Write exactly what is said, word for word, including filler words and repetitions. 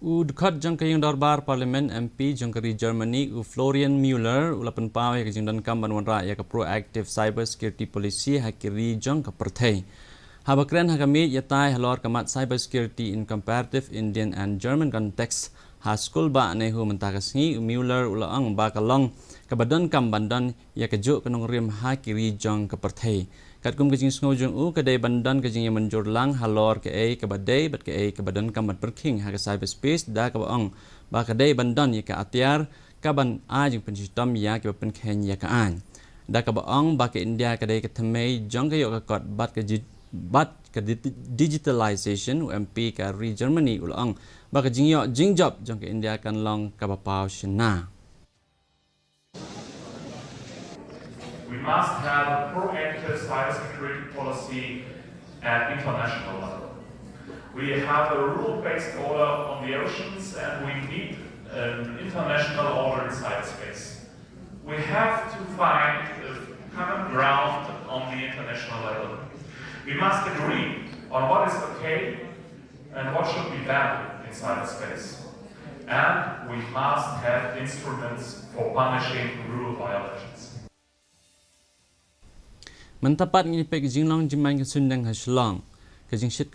U dkhot jong ka ïing dorbar Parliament, M P, jong ka ri Germany, u Florian Müller, u la pynpaw ïa ka jingdonkam ban wanrah ïa ka proactive cyber security policy ha ki ri jong ka pyrthei. Haba kren ha ka miet ïatai halor ka mat cyber security in comparative Indian and German context ha skul bah NEHU mynta ka sngi, u Müller u la ong ba ka long kaba donkam ban don ïa kajuh ka nongrim ha ki ri jong ka pyrthei. Katkum ka jingsngew jong u, ka dei ban don ka jingïamynjur lang halor kaei kaba dei bad kaei kaba donkam ban pyrkhing ha ka cyberspace, da kaba ong ba ka dei ban don ïa ka atiar kaban ai jingpynshitom ïa kiba pynkheiñ ïa ka aiñ. Da kaba ong ba ka India ka dei ka thymmei jong ka ïoh ka kot bad ka ji-, bad ka di-, digitalization, u M P ka ri Germany u la ong ba ka jingïoh jingjop jong ka India kan long kaba paw shynna. We must have a proactive cybersecurity policy at international level. We have a rule-based order on the oceans, and we need an international order in cyberspace. We have to find a common ground on the international level. We must agree on what is okay and what should be banned in cyberspace. And we must have instruments for punishing rule violations. Mynta pat ngin ïa peit ka jinglong jingman ka suiñdeng ha Shillong. Ka jingshit ka